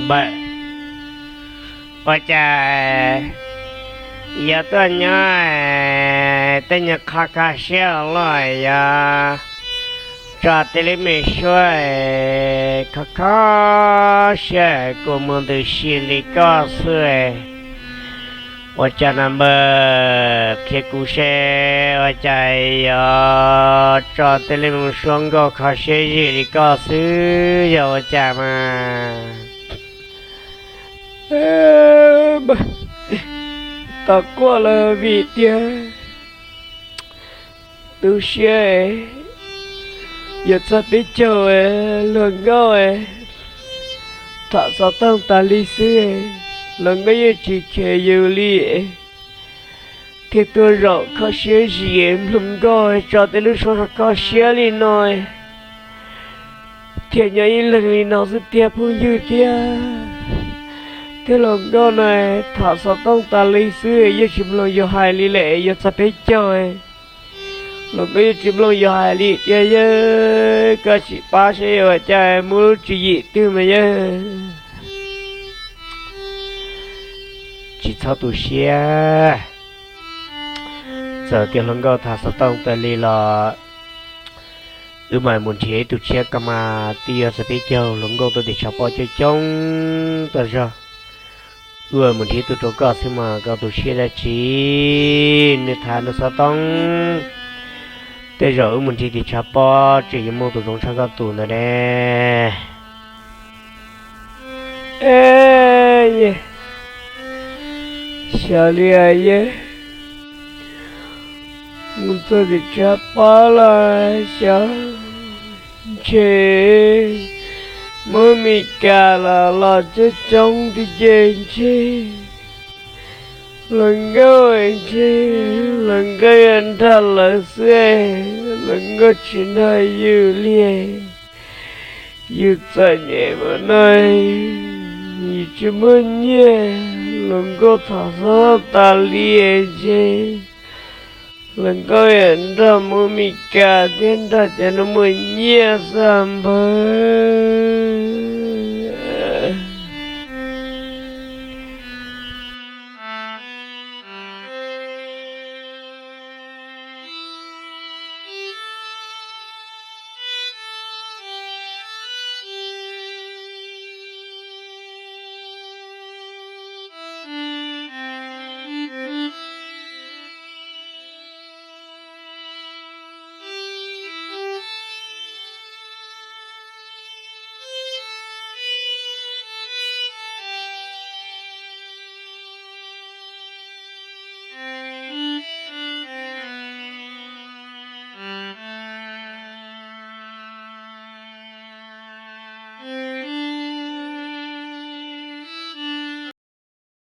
Npawg, ua cas yog tuaj nyob tej nyuag qho kho siab loj, yog tso tej lub me suab kho kho siab kua muag ntws si li koj xwb. Ua cas no npawg, qhia kuv seb ua cas yog tso tej lub me suab nkauj kho siab zim li koj xwb, yog ua cas mas? Tau quaj los vim tias tu siab, yuav txog peb caug, hluas nkauj tham xov tooj tas li xwb, hluas nkauj yeej tsis khes yus li. Thiaj tuaj zaum kho siab zim, hluas nkauj tso tej lub suab kho siab li no, thiaj nyob ib leeg li no xwb tiag phooj ywg thiab. Thiab hluas nkauj no tham xov tooj tas li xwb yeej tsis mloog yus hais li lawm, yuav txog peb caug, hluas nkauj yeej tsis mloog yus hais li tiag yawg. Koj sim pab seb ua cas muaj lub tswv yim twg mas yawg. Tsis txhob tu siab, txawm tias hluas nkauj tham xov tooj tas li los wb mam mus nrhiav ib tug tshiab, koj mas twb yuav txog peb caug, hluas nkauj tuaj tim tshav pob coob coob tas zog. Wb mus nrhiav tus rau koj xwb mas koj tu siab dab tsi? Nws tham nws xov tooj, tej zaum wb mus nrhiav tim tshav pob tseem yuav muaj tus zoo tshaj koj tus ntawd ne. Xyov li yawg, mus txog tim tshav pob los xyov, ntshe Hmoob Mes Kas los los coob coob tiag ces ntshe hluas nkauj, ntshe hluas nkauj yuav nrog lawv xwb, hluas nkauj tsis nrog yus li. Yus txom nyem ua no, yus tsis muaj nyiaj, hluas nkauj tham xov tooj tas li ntshe hluas nkauj yuav nrog Hmoob Mes Kas thiab nrog cov no muaj nyiaj xwb npawg.